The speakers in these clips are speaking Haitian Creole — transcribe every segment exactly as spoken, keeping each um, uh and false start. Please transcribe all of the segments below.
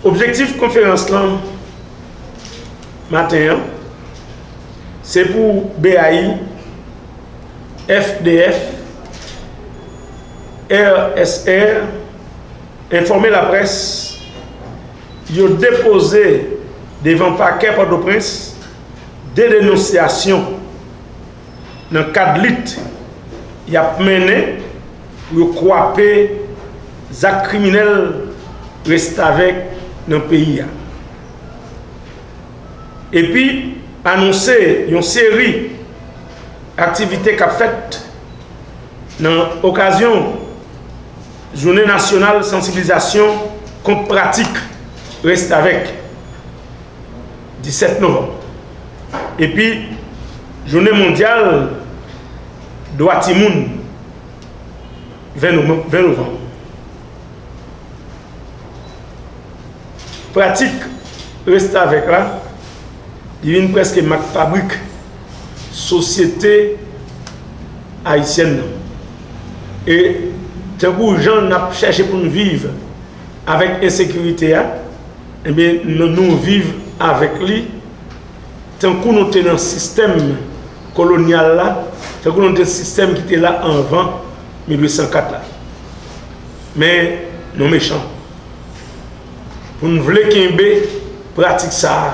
Objektif konferans lan maten an, se pou B A I, F D F, R S R enfòme laprès yo depoze devan pakè Pòtoprens de denonsyasyon nan kad lit y ap mennen pou yo kwape zak kriminèl restavèk nan peyi a. Epi anonse yon seri aktivite k ap fèt nan okazyon Jounen Nasyonal Sansibilizasyon kont Pratik Restavèk, disèt novanm, epi Jounen Mondyal Dwa Timoun, ven novanm. Pratik restavèk la, li vin prèske mak fabrik sosyete ayisyèn nan. E tankou jan n ap chèche pou n viv avèk ensekirite a, ebyen, nou, nou viv avèk li tankou nou te nan sistèm kolonyal la, tankou nou te sistèm ki te la anvan mil uit san kat la. Men, nou mechan. Pou n vle kenbe pratik sa a,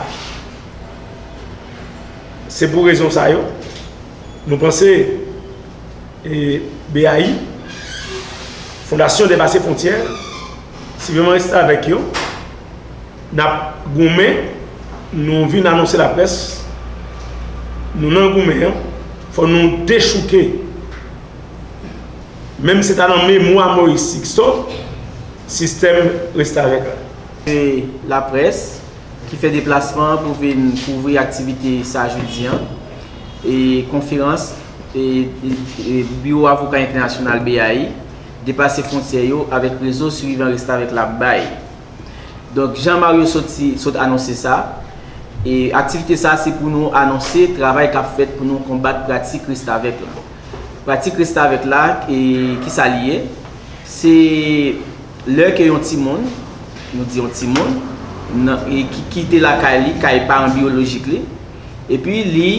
se pou rezon sa yo, nou panse, e, B A I, Fondasyon Depase Fwontyè, Sylvain Restavèk yo, n ap goumen, nou vin anonse laprès, nou nan goumen an, fò nou dechouke, menm se ta nan memwa Moïse Sixto, sistèm restavèk la. Se laprès ki fè deplasman an pou vin kouvri aktivite sa jodi an, e konferans e, e, e Biwo Avoka Entènasyonal, B A I, Depase Fwontyè yo avèk Rezo Sivivan Restavèk la ap bay. Donk, jan Mario soti, sot anonse sa, e aktivite sa se pou nou anonse travay k ap fèt pou nou konbat pratik restavèk la. Pratik restavèk la, e, kisa li ye? Se lè ke yon timoun, nou di yon timoun, nan, e ki kite lakay li, kay paran biyolojik li, epi li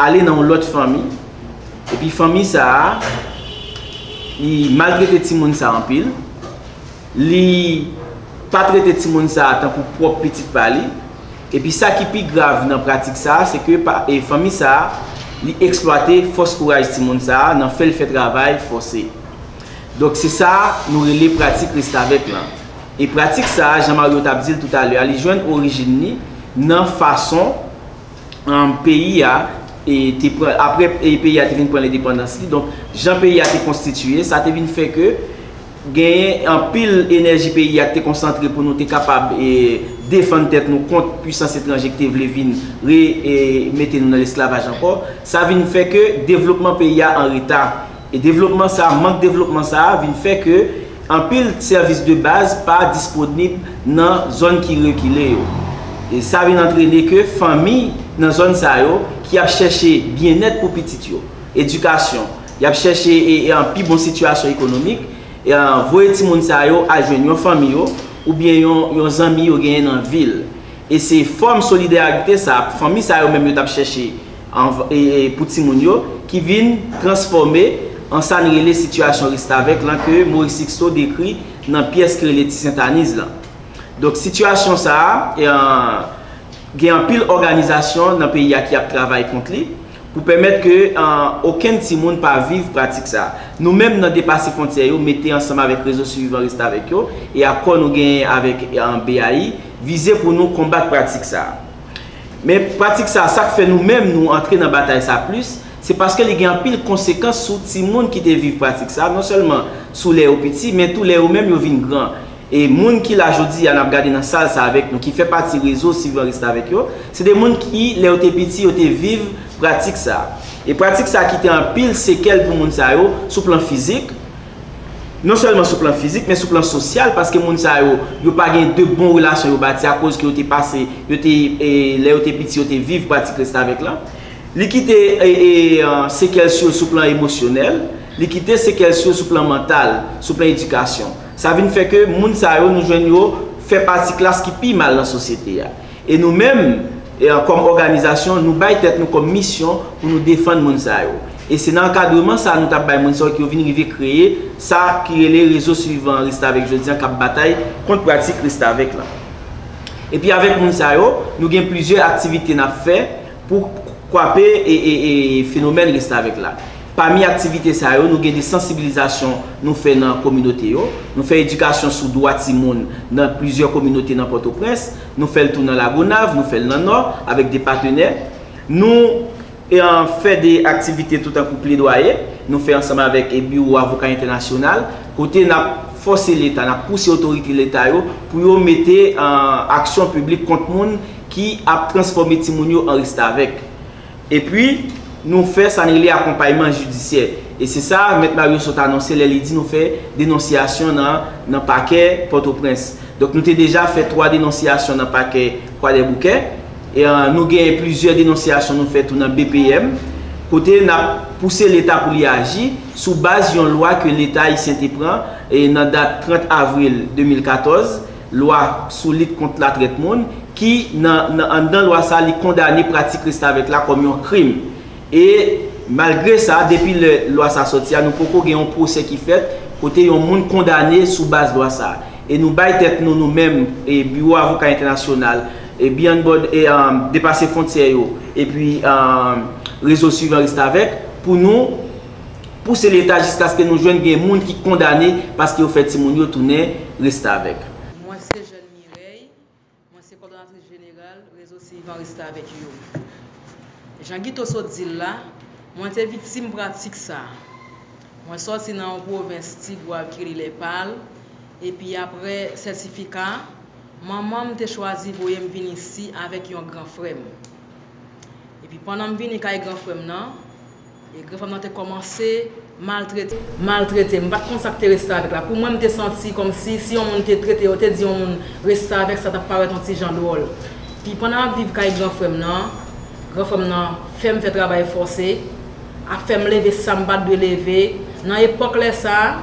ale nan yon lòt fanmi, epi fanmi sa a, li maltrete timoun sa a anpil, li pa trete timoun sa a tankou pwòp pitit pa li, epi sa ki pi grav nan pratik sa a, se ke pa, e fanmi sa a, li eksplwate fòs kouraj timoun sa a nan fè l fè travay fòse. Donk, se sa nou rele pratik restavèk lan. E pratik sa a, jan Mario t ap di l toutalè a, li jwenn orijin li nan fason, um, peyi a, e, te pran, apre, e, peyi a te vin pran lendepandans li. Donk, jan peyi a te konstitiye, sa te vin fè ke genyen anpil enèji peyi a ki te konsantre pou nou te kapab, e, defann tèt nou kont pwisans etranje ki te vle vin re, e, mete nou nan lesklavaj ankò. Sa vin fè ke devlopman peyi a an reta. E devlopman sa, mank devlopman sa a vin fè ke anpil sèvis de baz pa disponib nan zòn ki rekile yo. E sa vin antrene ke fanmi nan zòn sa yo ki ap chèche byennèt pou pitit yo, edikasyon, y ap chèche, e, e, an pi bon sitiyasyon ekonomik, e, an, voye timoun sa yo al jwenn yon fanmi yo, oubyen yon, yon zanmi yo genyen nan vil. E se fòm solidarite sa, fanmi sa yo menm yo t ap chèche an, e, e, pou timoun yo, ki vin transfòme an sa n rele sitiyasyon restavèk lan ke Maurice Sixto dekri nan pyès ki rele Ti Sentaniz lan. Donk, sitiyasyon sa a, e, an, gen anpil òganizasyon nan peyi a ki ap travay kont li pou pèmèt ke, an, okenn timoun pa viv pratik sa a. Nou menm nan Depase Fwontyè yo mete ansanm avèk Rezo Sivivan Restavèk yo e akò nou genyen avèk, an, B A I vize pou nou konbat pratik sa a. Men pratik sa a, sa k fè nou menm nou antre nan batay sa a plis, se paske li gen anpil konsekans sou timoun ki te viv pratik sa a, non sèlman sou lè yo piti, men tou lè yo menm yo vin gran. E moun ki la jodi a, n ap gade nan sal sa avèk nou, ki fè pati Rezo Sivivan Restavèk yo, se de moun ki, lè yo te piti, yo te viv pratik sa. E pratik sa kite anpil sekèl pou moun sa yo, sou plan fizik, non sèlman sou plan fizik, men sou plan sosyal, paske moun sa yo, yo pa gen de bon relasyon yo bati akoz ke yo te pase, yo te, e, lè yo te piti, yo te viv pratik restavèk lan. Li kite, e, e, an, sekèl sou yo sou plan emosyonèl, li kite sekèl sou yo sou plan mantal, sou plan edikasyon. Sa vin fè ke moun sa yo, nou jwenn yo fè pati klas ki pi mal nan sosyete a. E nou menm, e, kòm òganizasyon, nou bay tèt nou kòm misyon pou nou defann moun sa yo. E se nan ankadreman sa a nou t ap bay moun sa yo ki yo vin rive kreye sa ki rele rezo swivan Restavèk jodi a k ap batay kont pratik restavèk la. Epi avèk moun sa yo, nou gen plizyè aktivite n ap fè pou kwape e, e, e fenomèn restavèk la. Pami aktivite sa yo, nou gen de sansibilizasyon nou fè nan kominote yo. Nou fè edikasyon sou dwa timoun nan plizyè kominote nan Pòtoprens. Nou fè l tou nan Lagonav, nou fè l nan Nò, avèk de patnè. Nou e, an, fè de aktivite toutankou pledwaye. Nou fè ansanm avèk e, Biwo Avoka Entènasyonal, kote n ap fòse Leta, n ap pouse otorite Leta yo pou yo mete, an, aksyon piblik kont moun ki ap transfòme timoun yo an restavèk. Epi, nou fè sa n rele akonpayman jidisyè. E se sa Mèt Mario sot anonse lè li di nou fè denonsyasyon nan, nan pakè Pòtoprens. Donk, nou te deja fè twa denonsyasyon nan pakè Kwadèboukè. E, an, nou gen plizyè denonsyasyon nou fè tou nan B P M, kote n ap pouse Leta pou li aji sou baz yon lwa ke Leta ayisyen te pran, e, nan dat trant avril de mil katòz, lwa sou lit kont latrèt moun, ki nan, nan anndan lwa sa a, li kondane pratik restavèk la kòm yon krim. E malgre sa, depi lè lwa sa sòti a, nou poko gen yon pwosè ki fèt kote yon moun kondane sou baz lwa sa. E nou bay tèt nou, nou menm, e Biwo Avoka Entènasyonal, e Beyond Board, e, um, Depase Fwontyè yo, epi, um, Rezo Swivan Restavèk, pou nou pouse Leta jiskaske nou jwenn gen moun ki kondane paske yo fè timoun yo tounen restavèk. Mwen se Jeune Mireille. Mwen se kòdonatris jeneral Rezo Swivan Restavèk yo. Jan Guito sot di l la, mwen te viktim pratik sa a. Mwen sòti nan yon pwovens Tigwav ki rele Lèpal, epi apre sètifika, manman m te chwazi voye m vin isi avèk yon gran frè m. Epi pandan m vini kay gran frè m nan, e gran frè m nan te kòmanse maltrete, maltrete m. M pa t konn sa k te restavèk la. Pou mwen, m te santi kòmsi si yon moun te trete, yo te di yon moun restavèk, sa t ap parèt yon ti jan dwòl. Pi pandan m ap viv kay gran frè m nan, gran frè m nan fè m fè travay fòse, ap fè m leve sa m pa t dwe leve. Nan epòk lè sa a,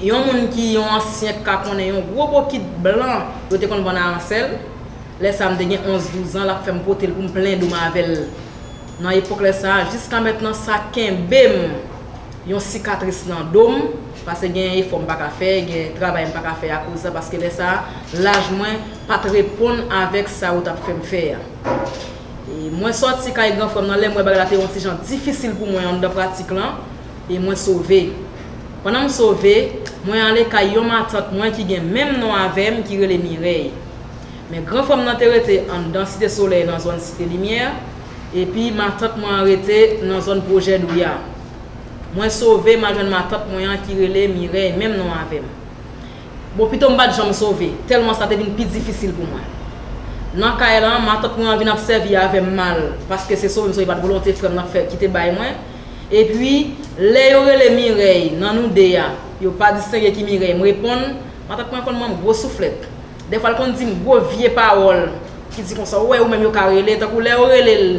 yon moun ki yon ansyen k ka konnen, yon gwo bokit blan yo te konn vann aransèl. Lè sa a, m te gen onz, douz an, l ap fè m pote l pou m plen do m avè l. Nan epòk lè sa a, jiska mentnan, sa kenbe m yon sikatris nan do m, paske gen efò m pa ka fè, gen travay m pa ka fè akoz sa, paske lè sa a, laj mwen pa t reponn avèk sa yo t ap fè m fè a. E mwen sòti kay gran frè m nan, lè m wè bagay la te yon ti jan difisil pou mwen anndan pratik lan, e mwen sove. Pandan m sove, mwen ale kay yon matant mwen ki gen menm non avè m, ki rele Mirèy. Men gran frè m nan te rete anndan Site Solèy nan zòn Site Limyè, epi matant mwen an rete nan zòn Pwojè Douya. Mwen sove, m al jwenn matant mwen an ki rele Mirèy, menm non avè m. Bon, pito m pa t janm sove, tèlman sa te vin pi difisil pou mwen. Nan kay lan, matant mwen an vin ap sèvi avè m mal, paske se sove m sove, pa t volonte frè m nan k fè, ki te bay mwen. Epi, lè yo rele Mirèy nan nou de a, yo pa distenge ki Mirèy, m reponn, matant mwen konn ban m gwo souflèt. Dèfwa, l konn di m gwo vye pawòl ki di konsa, ou wè, ou menm yo ka rele, tankou lè yo rele l,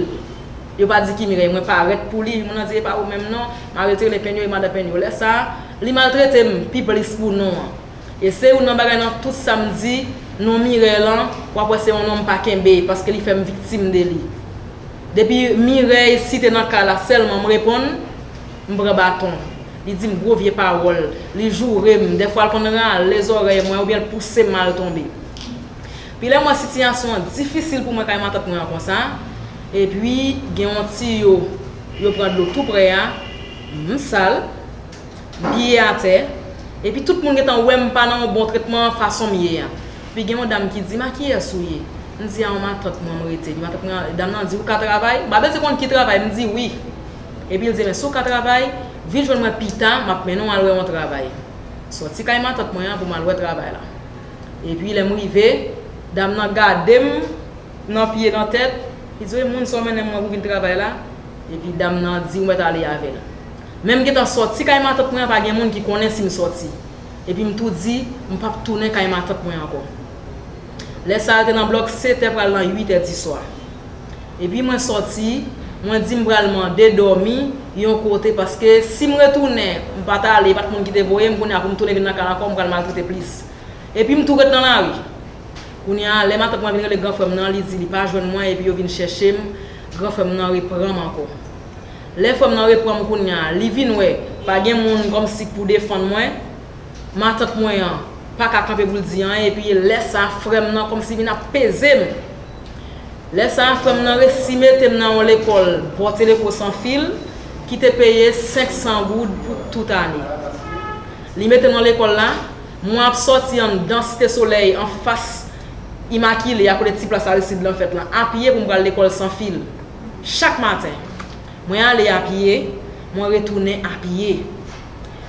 yo pa di ki Mirèy, mwen parèt pou li, moun nan di, e pa ou menm non, m al retire l, e Penyo, e madan Penyo. Lè sa a, li maltrete m pi plis pou non an. E se youn nan bagay nan tout sa m di, non Mirèy lan, w ap wè se yon non m pa kenbe, paske li fè m viktim de li. Depi Mirèy site nan ka la sèlman, m reponn, m pran baton. Li di m gwo vye pawòl, li joure m, dèfwa l konn rale zòrèy mwen oubyen l pouse m al tonbe. Pi lè m wè sitiyasyon an difisil pou mwen kay matant mwen an konsa, epi gen yon tiyo, yo pran dlo tou prè a, m sal, m piye atè, epi tout moun gentan wè m pa nan yon bon tretman fason m ye a. Epi gen yon dam ki di m, a kiyès ou ye? M di, a yon matant mwen m rete. Epi matant mwen, dam nan di, ou ka travay? M pa bezwen konn ki travay, m di wi. Epi l di, men si w ka travay, vin jwenn mwen pita, m ap mennen w al wè yon travay. Sòti kay matant mwen an pou m al wè travay la. Epi lè m rive, dam nan gade m nan pye nan tèt, li di, e moun sa w mennen m nan pou vin travay la? Epi dam nan di, ou mèt ale avè l. Men m gentan sòti kay matant mwen an, pa gen moun ki konnen si m sòti. Epi m tou di, m p ap tounen kay matant mwen ankò. Lè sa a, l te nan blòk sèt è pral nan uit è di swa. Epi mwen sòti, mwen di m pral mande dòmi yon kote, paske si m retounen, m pa t ale, pa t moun ki te voye m, kounye a pou m tounen vin nan kay la ankò, m pral maltrete plis. Epi m tou ret nan lari. Kounye a, lè matant mwen vin rele gran frè m nan, li di li pa jwenn mwen epi yo vin chèche m, gran frè m nan reprann m ankò. Lè frè m nan reprann m kounye a, li vin wè pa gen moun kòmsi k pou defann mwen, matant mwen an pa ka kanpe pou l di anyen, epi lè sa a, frè m nan kòmsi vin ap peze m. Lè sa a, frè m nan resi mete m nan yon lekòl Bòteleko Sanfil ki te peye senk san goud pou tout ane. Li mete m nan lekòl la, mwen ap sòti anndan Site Solèy anfas Imakile a kote ti plas Aristid lan fèt lan, apye pou m pral lekòl Sanfil. Chak maten, mwen ale apye, mwen retounen apye.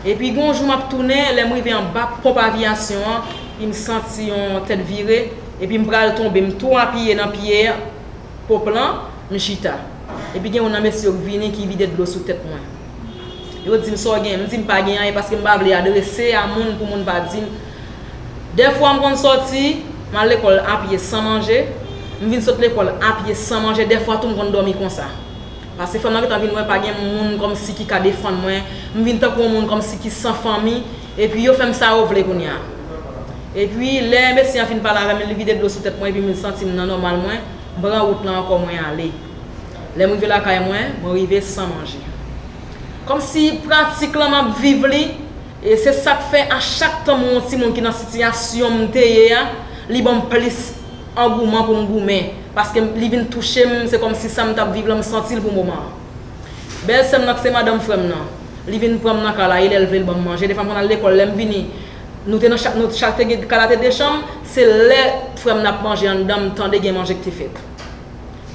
Epi gen yon jou m ap tounen, lè m rive anba ponp aviyasyon an, epi m santi yon tèt vire, epi m pral tonbe, m tou apye nan pye ponp lan, m chita. Epi gen youn nan mesye yo k vini ki vide dlo sou tèt mwen. Yo di m sa w gen, m di m pa gen anyen paske m pa vle adrese a moun pou moun pa di m. Dèfwa m konn sòti, m al lekòl apye san manje, m vin sot lekòl apye san manje, dèfwa tou m konn dòmi konsa. Paske frè m nan gentan vin wè pa gen moun kòmsi ki ka defann mwen. M vin tankou yon moun kòmsi ki san fanmi. Epi yo fè m sa yo vle kounye a. Epi lè mesye an fin pale avè m, li vide dlo sou tèt mwen epi m santi m nan nòmal mwen, m pran wout lan ankò mwen ale. Lè m rive lakay mwen, mwen rive san manje. Kòmsi pratik lan m ap viv li, e se sa k fè a chak tan m wè yon timoun ki nan sitiyasyon m te ye a, li ban m plis angouman pou m goumen. Paske li vin touche m, se kòmsi sa m t ap viv lan, m santi l pou moman an. Bèl sè m nan k se madanm frè m nan, li vin pran m nan kay la, e lè l vle l ban m manje. Dèfwa m konn al lekòl, lè m vini, nou te nan chak, nou chak te gen, kay la te de chanm, se lè frè m nan ap manje anndan, m tande gen manje k te fèt.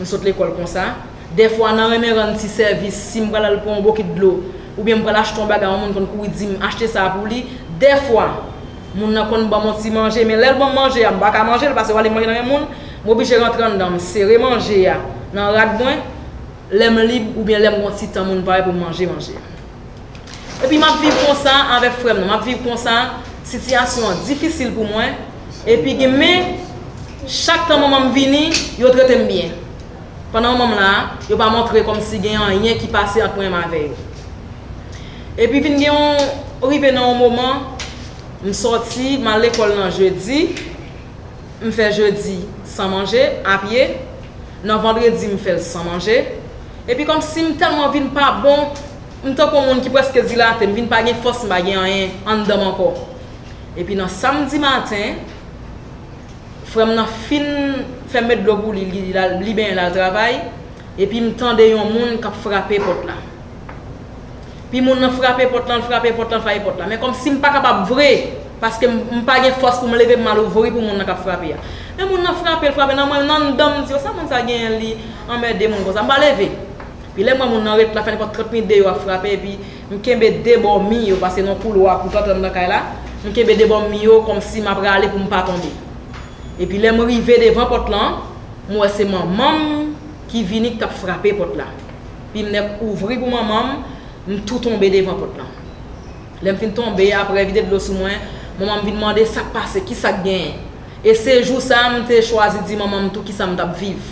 M sot lekòl konsa. Dèfwa nan renmen rann ti sèvis, si m pral al pran yon bokit dlo, oubyen m pral achte yon bagay, yon moun konn kouri di m achte sa pou li. Dèfwa, moun nan konn ban m yon ti manje, men lè l ban m manje a, m pa ka manje l, paske w ale manje nan men moun, m oblije rantre anndan, m sere manje a nan rad mwen, lè m lib oubyen lè m gen yon ti tan moun parèt pou m manje manje. Epi m ap viv konsa avèk frè m nan, m ap viv konsa, sitiyasyon an difisil pou mwen, epi gen men, chak tan manman m vini, yo trete m byen. Pandan manman m la, yo pa montre kòmsi gen anyen ki pase ant mwen menm avè yo. Epi vin gen yon, rive nan yon moman, m sòti, m al lekòl nan jedi, m fè jedi san manje, apye, nan vandredi m fè l san manje. Epi kòmsi m tèlman vin pa bon, m tankou yon moun ki prèske dilate, m vin pa gen fòs, m pa gen anyen anndan m ankò. Epi nan samdi maten, frè m nan fin fè m met dlo pou li, li, li benyen l al travay, epi m tande yon moun k ap frape pòt la. Pi moun nan frape pòt lan, l frape pòt lan, l frape pòt la. Men kòmsi m pa kapab vre, paske m, m pa gen fòs pou m leve pou m al ouvri pou moun nan k ap frape a. Men moun nan frape, l frape nan mwen, nan anndan m di, "O, sa moun sa genyen, li anmède moun konsa." M pa leve. Pi lè m wè moun nan ret la, fè nenpòt trant minit deyò ap frape, epi m kenbe de bò mi yo, paske nan koulwa pou t antre anndan kay la, m kenbe de bò mi yo kòmsi m ap rale pou m pa tonbe. Epi lè m rive devan pòt lan, m wè se manman m ki vini k t ap frape pòt la. Pi m nèk ouvri pou manman m, m tou tonbe devan pòt lan. Lè m fin tonbe, apre vide dlo sou mwen, manman m vin mande sa k pase, kisa k genyen. E se jou sa a m te chwazi di manman m tou kisa m t ap viv.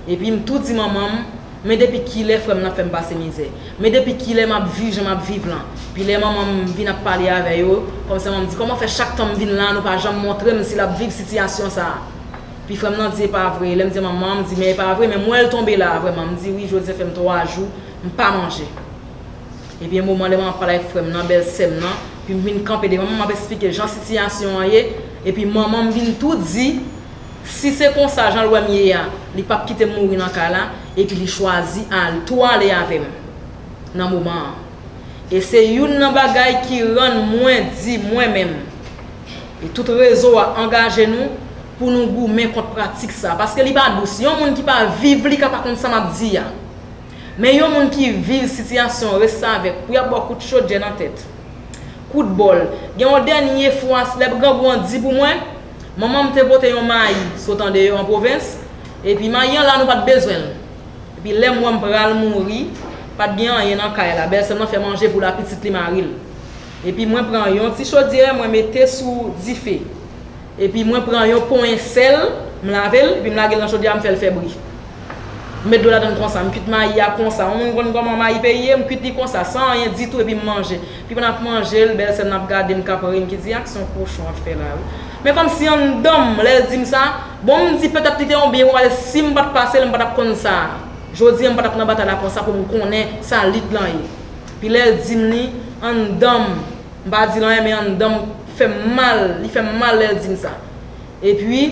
Epi m tou di manman m, men depi kilè frè m nan fè m pase mizè? Men depi kilè m ap viv jan m ap viv lan? Pi lè manman m vin ap pale avè yo, kòmsi manman m di, "Kòman fè chak tan m vin la, nou pa janm montre m si l ap viv sitiyasyon sa a?" Pi frè m nan di, "E pa vre." Lè m di manman, m di, "Men e pa vre, men m wè l tonbe la a vrèman." M di, "Wi, jodi a fè m twa jou, m pa manje." Epi yon moman, lè m ap pale avèk frè m nan, bèl sè m nan, pi m vin kanpe devan manman m ap esplike jan sitiyasyon an ye, epi manman m vin tou di, si se konsa jan l wè m ye a, li p ap kite m mouri nan kay la, epi li chwazi al, tou ale avè m nan moman an. E se youn nan bagay ki rann mwen di mwen menm, e tout rezo a, angaje nou pou nou goumen kont pratik sa, paske li pa dous. Yon moun ki pa viv li ka pa konn sa m ap di a. Men yon moun ki viv sitiyasyon restavèk, pou y ap ba w kout chodyè nan tèt, kout bòl. Gen yon dènye fwa, lè grangou an di pou mwen, manman m te pote yon mayi sot andeyò an pwovens, epi mayi an la nou pa t bezwen l. Epi lè m wè m pral mouri, pa t gen anyen nan kay la. Bèlsè m nan fè manje pou l a pitit li mari l. Epi mwen pran yon ti chodyè, mwen mete sou dife. Epi mwen pran yon ponyen sèl, m lave l, epi m lage l nan chodyè a, m fè l fè bri. M met dlo ladan l konsa, m kuit mayi a konsa. Yon moun konn kòman mayi peyi ye, m kuit li konsa, san anyen ditou, epi m manje. Epi pandan m ap manje l, bèlsè m nan ap gade m k ap ri, m ki di, "Aksyon kochon w ap fè la wi." Men kòmsi anndan m, lè l di m sa, bon, m di petèt li te yon byen pou m pase, si m pa t pase l, m pa t ap konn sa. Jodi a, m pa t ap nan batay la konsa pou m konnen sa lit lan ye. Pi lè l di m li, anndan m, m pa di l anyen, men anndan m fè m mal, li fè m mal lè l di m sa. Epi,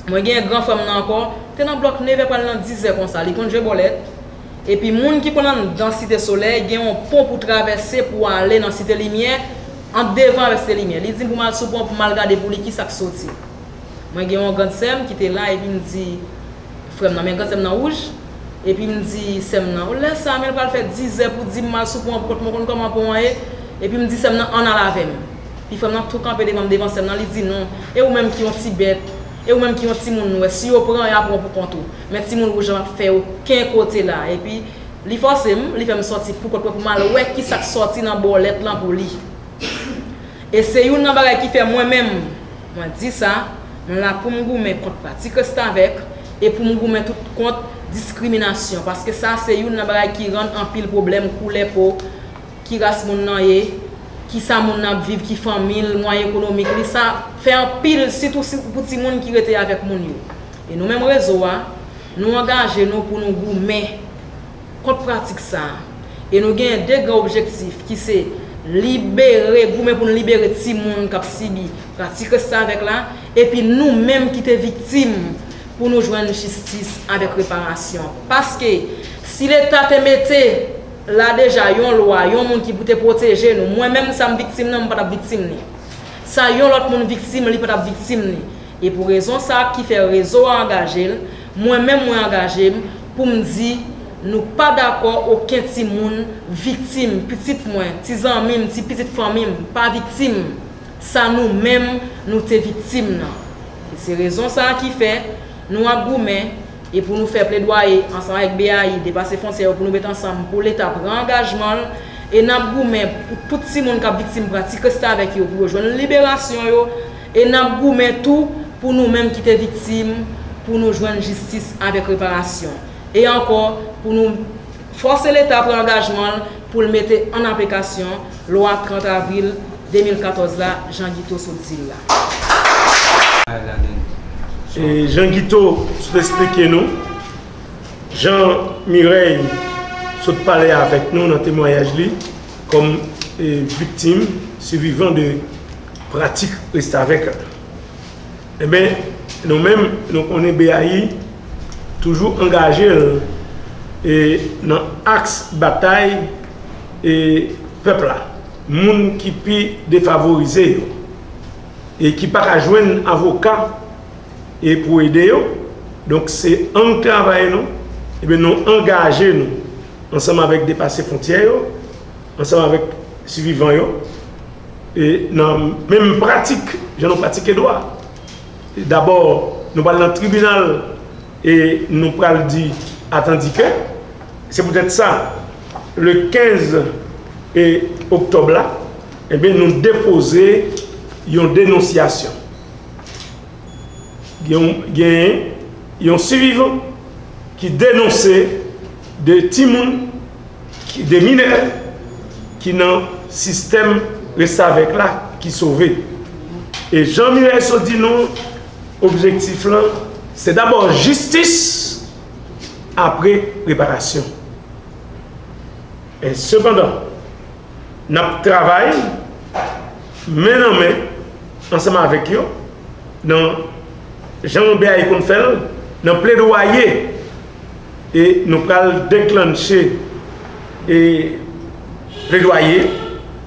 mwen gen gran frè m nan ankò, te nan blòk nevè pral nan dizè konsa, li konn jwe bòlèt. Epi moun ki konn anndan Site Solèy, gen yon pon pou travèse pou ale nan Site Limyè, ant devan avèk Site Limyè. Li di m pou m al sou pon pou m al gade pou li kisa k soti. Mwen gen yon grann sè m ki te la, epi m di, frè m nan, men grann sè m nan wouj. Epi m di sè m nan, o lè sa, men l pral fè dizè pou di m al sou pon an pou kont mwen, konn kòman pon an ye. Epi m di sè m nan, ann al avè m. Pi frè m nan tou kanpe devan m, devan sè m nan, li di non. E ou menm ki yon ti bèt, e ou menm ki yon timoun nwè, si yo pran, y a pran w pou kont ou. Men timoun wouj lan p ap fè okenn kote la. Epi li fòse m, li fè m sòti pou kont mwen pou m al wè kisa k sòti nan bòlèt lan pou li. E se youn nan bagay ki fè mwen menm, mwen di sa, mwen la pou m goumen kont pratik restavèk e pou m goumen tout kont diskriminasyon, paske sa se youn nan bagay ki rann anpil pwoblèm koulè po, ki ras moun nan ye, ki sa moun nan ap viv, ki fanmi l, mwayen ekonomik li, sa fè anpil, sitou si, pou timoun ki rete avèk moun yo. E nou menm rezo a, nou angaje nou pou nou goumen kont pratik sa a. E nou genyen de gran objektif ki se libere, goumen pou n libere timoun k ap sibi pratik restavèk la, epi nou menm ki te viktim pou nou jwenn jistis avèk reparasyon. Paske si Leta te mete la deja yon lwa, yon moun ki pou te pwoteje nou, mwen menm sa m viktim nan, m pa t ap viktim li. Sa yon lòt moun viktim, li pa t ap viktim li. E pou rezon sa a ki fè rezo a angaje l, mwen menm mwen angaje m pou m di nou pa dakò okenn timoun viktim, pitit mwen, ti zanmi m, ti pitit fanmi m, pa viktim sa nou menm nou te viktim nan. E se rezon sa a ki fè nou ap goumen e pou nou fè pledwaye ansanm avèk B A I, Depase Fwontyè yo, pou nou met ansanm pou Leta pran angajman l. E n ap goumen pou tout timoun k ap viktim pratik restavèk yo, pou yo jwenn liberasyon yo. E n ap goumen tou pou nou menm ki te viktim, pou nou jwenn jistis avèk reparasyon. E ankò, pou nou fòse Leta pran angajman l pou l mete an aplikasyon lwa trant avril de mil katòz la, Jan Guito sot di l la. E Jan Guito sot esplike nou, Jan Mirèy sot pale avèk nou nan temwayaj li kòm, e, viktim, sivivan de pratik restavèk la. Enben, nou menm, nou konnen B A I toujou angaje l, e, nan aks batay, e, pèp la, moun ki pi defavorize yo, e ki pa ka jwenn avoka, e pou ede yo. Donk, se angle travay nou, enben, nou angaje nou ansanm avèk Depase Fwontyè yo, ansanm avèk sivivan yo, e nan menm pratik, jan nou pratike dwa. Dabò, nou pral nan tribinal e nou pral di atandike. Se poutèt sa, le kenz e oktòb la, enben, nou depoze yon denonsyasyon. Gen, gen yon sivivan ki denonse de timoun, ki, de minè ki nan sistèm restavèk la ki sove. E jan Mirèy sot di nou, objektif lan, se dabò jistis, apre reparasyon. E sepandan, n ap travay men nan men ansanm avèk yo, nan jan B A I konn fè l, nan pledwaye, e nou pral deklannche, e pledwaye,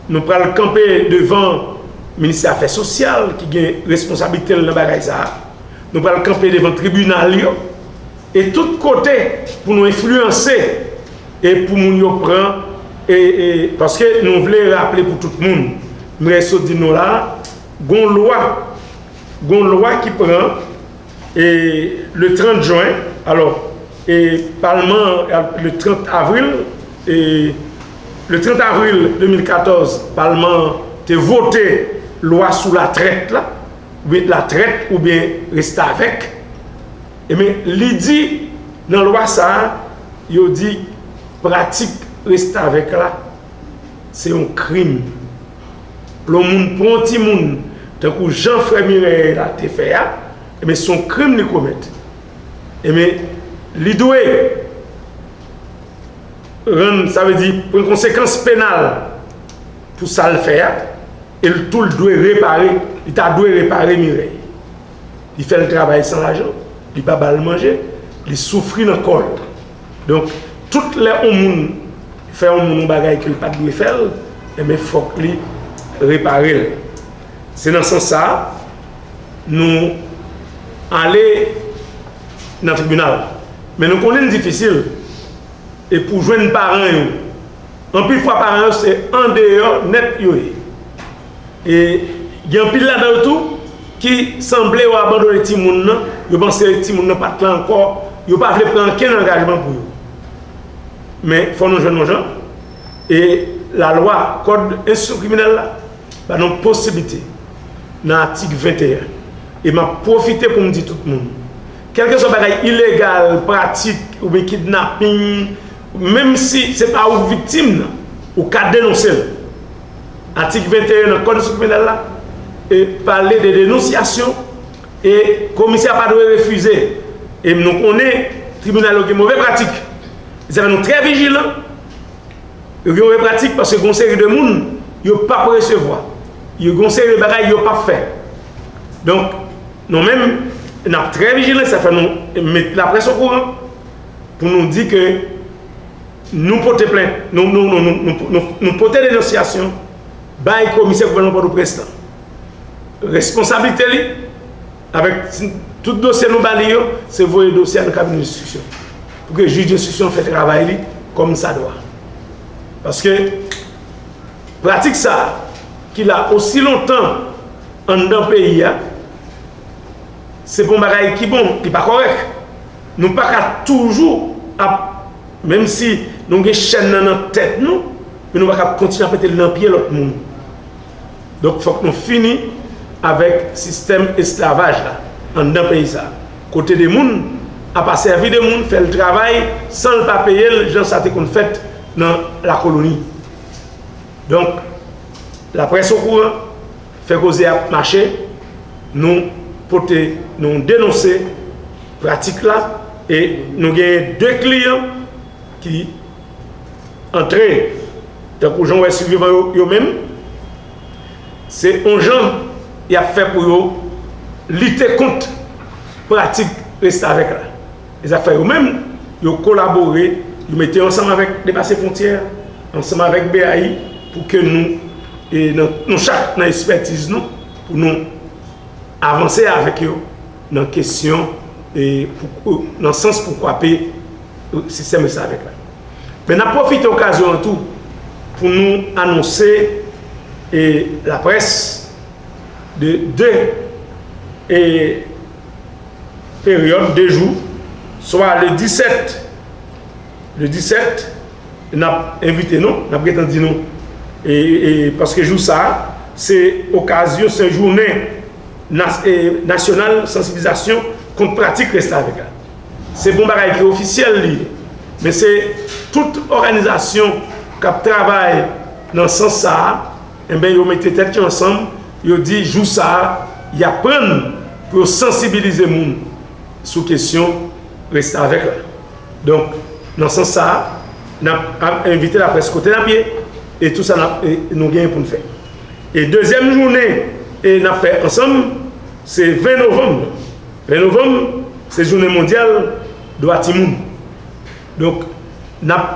nou pral kanpe devan Ministè Afè Sosyal ki gen responsablite l nan bagay sa a. Nou pral kanpe devan tribinal yo. E tout kote pou nou enfliyanse e pou moun yo pran, e, e, paske nou vle raple pou tout moun, m rèsot di nou la, gon lwa, gon lwa ki pran, e, le trant jen, alò, e, palman, le trant avril, e, le trant avril de mil katòz, palman te vote lwa sou latrèt la, oubyen latrèt oubyen restavèk. Ebyen, li di nan lwa sa a, yo di pratik restavèk la, se yon krim. Lè yon moun pran yon timoun, tankou jan frè Mirèy la te fè a, ebyen, se yon krim li komèt. Ebyen, li dwe rann, sa vle di, pran konsekans penal pou sa l fè a, e l tou l dwe repare, li ta dwe repare Mirèy. Li fè l travay san lajan, li pa ba l manje, li soufri nan kò l. Donk, tout lè yon moun fè yon moun yon bagay ke l pa t dwe fè l, enben, fòk li repare l. Se nan sans sa a, nou ale nan tribinal. Men nou konnen l difisil. E pou jwenn paran yo, anpil fwa paran yo se andeyò nèt yo ye. E gen anpil ladan yo tou ki sanble yo abandone timoun nan, yo panse timoun nan pa t la ankò, yo pa vle pran ankenn angajman pou yo. Men fò nou jwenn yon jan. E lalwa, kòd enstriksyon kriminèl la, ba nou posiblite nan atik venteyen. E m ap pwofite pou m di tout moun, kèlkeswa bagay ilegal, pratik oubyen kidnaping, menm si se pa ou k viktim nan, ou ka denonse l. Atik venteyen nan kòd enstriksyon kriminèl la e pale de denonsyasyon, e komisè a pa dwe refize. E nou konnen tribinal yo gen move pratik. Sa fè nou trè vijilan. Yo gen move pratik paske gen yon seri de moun yo p ap resevwa. Yo gen yon seri de bagay yo p ap fè. Donk, nou menm, n ap trè vijilan, sa fè nou met laprès okouran pou nou di ke nou pote plent, nou, nou, nou, nou, nou, nou, nou pote denonsyasyon bay komisè gouvènman Pòtoprens lan. Responsablite li, avèk tout dosye nou ba li yo, se voye dosye a nan kabinè enstriksyon. Pou ke jij enstriksyon fè travay li kòm sa dwa. Paske pratik sa a, ki la osi lontan anndan peyi a, se pa yon bagay ki bon, li pa kòrèk. Nou pa ka toujou ap, menm si nou gen chèn nan nan tèt nou, men nou pa ka ap kontinye ap mete l nan pye lòt moun. Donk, fòk nou fini avèk sistèm esklavaj la anndan peyi sa a. Kote de moun ap asèvi de moun, fè l travay san l pa peye l, jan sa te konn fèt nan lakoloni. Donk, laprès okouran, fè koze a mache, nou pote, nou denonse pratik la, e nou genyen de kliyan ki antre, tankou jan w wè sivivan yo, yo menm, se yon jan y ap fè pou yo lite kont pratik restavèk la. E sa fè yo menm, yo kolabore, yo mete yo ansanm avèk Depase Fwontyè, ansanm avèk B A I, pou ke nou, e nan, nou chak nan ekspètiz nou, pou nou avanse avèk yo nan kesyon, e pou, nan sans pou kwape sistèm restavèk la. Men n ap pwofite okazyon an tou pou nou anonse, e, laprès de de, e, peryòd, de jou, swa le disèt, le disèt, n ap envite nou, n ap gentan di nou, e, e, paske jou sa a, se okazyon, se jounen nas-, e, nasyonal sansibilizasyon kont pratik restavèk la. Se pa yon bagay ki ofisyèl li ye, men se tout òganizasyon k ap travay nan sans sa a, enben, yo mete tèt yo ansanm, yo di jou sa a, y ap pran l pou yo sansibilize moun sou kesyon restavèk la. Donk, nan sans sa a, n ap, ap envite laprès kote n ap ye, e tou sa n ap, e nou genyen pou n fè. E dezyèm jounen, e n ap fè ansanm, se ven novanm. Ven novanm, se jounen mondyal dwa timoun. Donk, n ap,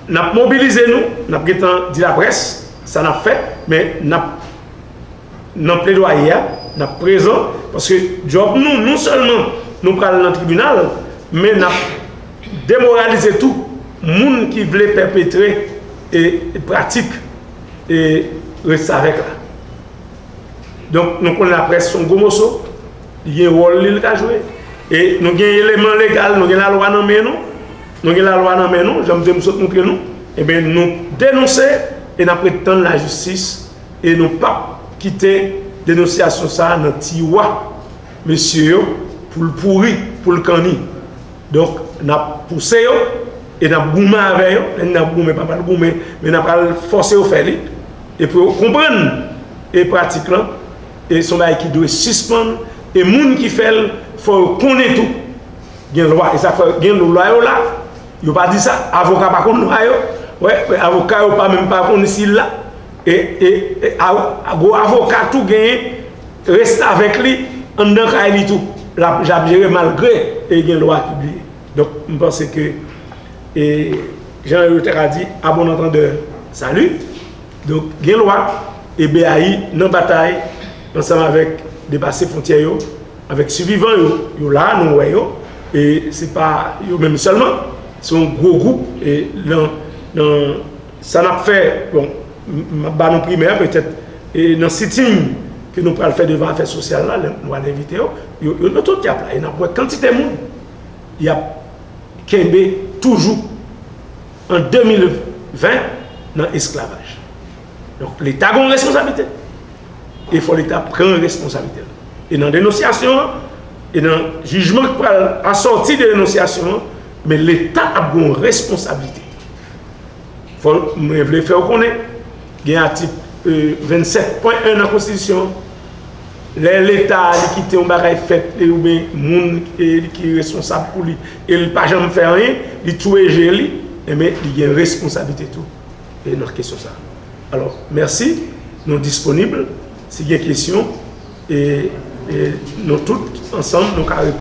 n ap mobilize nou, n ap gentan di laprès sa n ap fè, men n ap, nan pledwaye a, n ap prezan, paske djòb nou, non sèlman nou pral nan tribinal, men n ap demoralize tou moun ki vle pèpetre, e, pratik, e, restavèk la. Donk, nou konnen laprès se yon gwo moso, li gen wòl li l ka jwe. E nou gen eleman legal, nou gen lalwa nan men nou, nou gen lalwa nan men nou, jan m te sot montre nou, ebyen, nou denonse e n ap ret tann lajistis, e nou p ap kite denonsyasyon sa a nan tiwa mesye yo pou l pouri, pou l kanni. Donk, n ap pouse yo e n ap goumen avè yo. Lè n ap goumen, pa pral goumen, men n ap pral fòse yo fè li. E pou yo konprann e pratik lan, E se yon bagay ki dwe sispann. E moun ki fè l, fò yo konnen tou. Gen lwa. E sa fè gen lwa yo la. Yo pa di sa. Avoka pa konn lwa yo. Wè, avoka yo pa menm pa konn si l la. E, e, e a, gwo avoka tou genyen restavèk li anndan kay li tou. L ap, l ap jere malgre e gen lwa ki bliye. Donk, m panse ke, e, jan yo te ka di, à bon entendeur, salut. Donk, gen lwa, e B A I nan batay ansanm avèk depase fwontyè yo, avèk sivivan yo, yo la, nou wè yo, e se pa yo menm sèlman, se yon gwo gwoup, e nan, nan sa n ap fè, bon, m, m ap ba nou primè, petèt, e nan sitting ke nou pral fè devan afè sosyal la, lè nou al envite yo, yo, yo, yo tout y ap la, e n ap wè kantite moun y ap kenbe toujou an de mil ven nan esklavaj. Donk, Leta gen yon responsablite. E fò Leta pran responsablite l. E nan denonsyasyon an, e nan jijman ki pral asòti de denonsyasyon an, men Leta ap gen yon responsablite. Fò, mwen vle fè w konnen, gen atik, e, vennsèt pwen en nan konstitisyon an. Lè Leta li kite yon bagay fèt, e, oubyen moun, e, ki responsab pou li, e li pa janm fè anyen, li twouje li, enben, li gen responsablite tou, e, nan kesyon sa. Alò, mèsi, nou disponib. Si gen kesyon, e, e nou tout ansanm, nou ka reponn.